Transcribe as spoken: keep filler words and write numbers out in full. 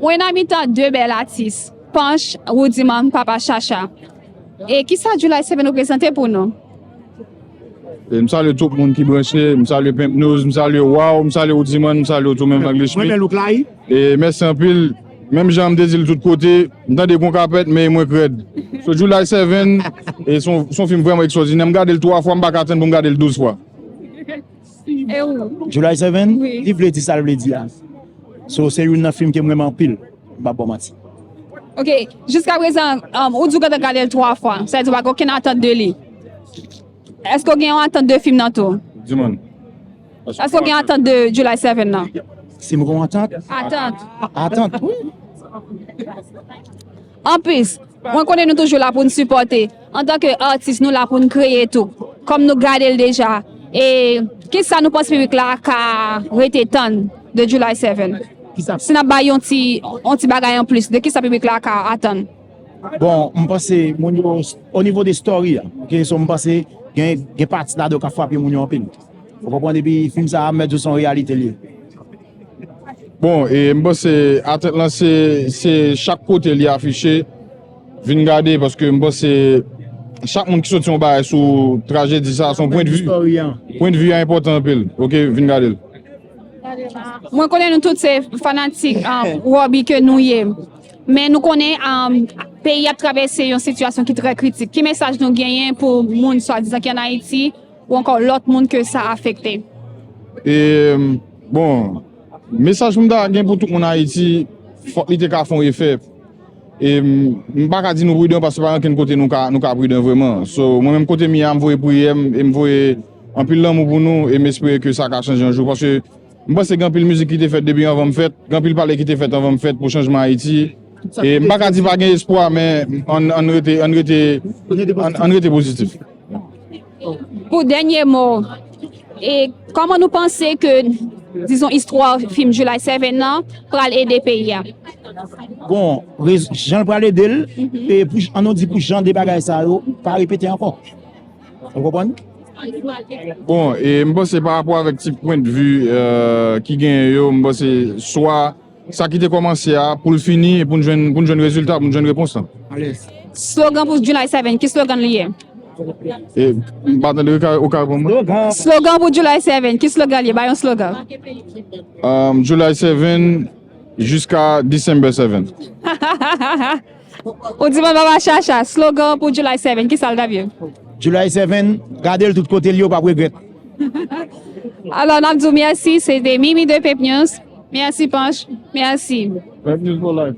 Mwen nan mitan de bèl atis, Panch, Roody Man, Papa Chacha. E kisa July Seven reprezante pou nou? E m salye tout moun ki branche, m salye Pimp News, m salye Wow, m salye Roody Man, m salye w tou menm Langlish. Mwen men look la wi. E mèsi anpil. Menm jan m te di l tout kote, m tande gon kapèt men mwen k rèd. So July Seven, e se yon, se yon fim vrèman ekstwòdinè. M gade l twa fwa, m pa ka tann pou m gade l douz fwa. E ou? July Seven, li vle di sa l vle di a. So se youn nan fim ke m renmen anpil. M p ap ba w manti. Ok, jiska prezan, um, ou di w gentan gade l twa fwa. Sa vle di w pa gen okenn atant de li. Èske w gen yon atant de fim nan tou? Di mwen. Èske w gen atant de July Seven nan? Si m gen yon atant? Atant. Atant, wi. Anplis, mwen konnen nou toujou la pou n sipòte. Antanke atis, nou la pou n kreye tou. Kòm nou gade l deja. E kisa nou panse piblik la ka rete tann de July Seven? Si n ap bay yon ti, yon ti bagay anplis, de kisa piblik la ka atann? Bon, m panse moun yo, o nivo de story a, ok, so m panse gen, gen pati ladan yo ka frape moun yo anpil. Ou konprann? Epi fim sa a, m mèt di w se yon reyalite li ye. Bon, e m panse atant lan se, se chak kote li afiche, vin gade, paske m panse chak moun ki soti yon bagay sou trajedi sa, se yon pwendvi. Pwendvi a enpòtan anpil. Ok, vin gade l. Mwen konnen nou tout se fanatik, um, Robbie ke nou ye. Men nou konnen, um, peyi ap travèse yon sitiyasyon ki trè kritik. Ki mesaj nou genyen pou moun swadizan ki ann Ayiti ou ankò lòt moun ke sa afekte? E, bon, mesaj pou m ta gen pou tout moun Ayiti, fòk li te ka fè yon efè. E m, m pa ka di nou pridan paske pa gen okenn kote nou ka, nou ka pridan vrèman. So, mwen menm kote m ye a, m voye priyè m e m voye anpil lanmou pou nou e m espere ke sa ka chanje yon jou. Paske m panse gen anpil mizik ki te fèt depi anvan m fèt, gen anpil pale ki te fèt anvan m fèt pou chanjman Ayiti. E m pa ka di pa gen espwa, men ann, ann rete, ann rete, ann, ann rete pozitif. Pou dènye mo, e kòman nou panse ke, dizon, istwa fim July Seven nan pral ede peyi a? Bon, rez- jan l pral ede l, e pou, ann nou di pou jan de bagay sa yo pa repete ankò. Ou konprann? Bon, e m panse pa rapò avèk ti pwendvi, euh, ki genyen yo, m panse swa sa ki te kòmanse a, pou l fini, e pou n jwenn, pou n jwenn rezilta, pou n jwenn repons lan. Slogan pou July Seven, ki slogan li ye? E m pa tande, ou ka, ou ka reprann mwen? Slogan pou July Seven, ki slogan li ye? Ba yon slogan. Um, July Seven jiska December Seven. Ou di mwen Papa Chacha, slogan pou July Seven, ki sa l t ap ye? July Seven, gade l tout kote l ye, w p ap regrèt. Alò, n ap di w mèsi, se te Mimi de Pep News. Mèsi, Panch. Mèsi. Pep News for life.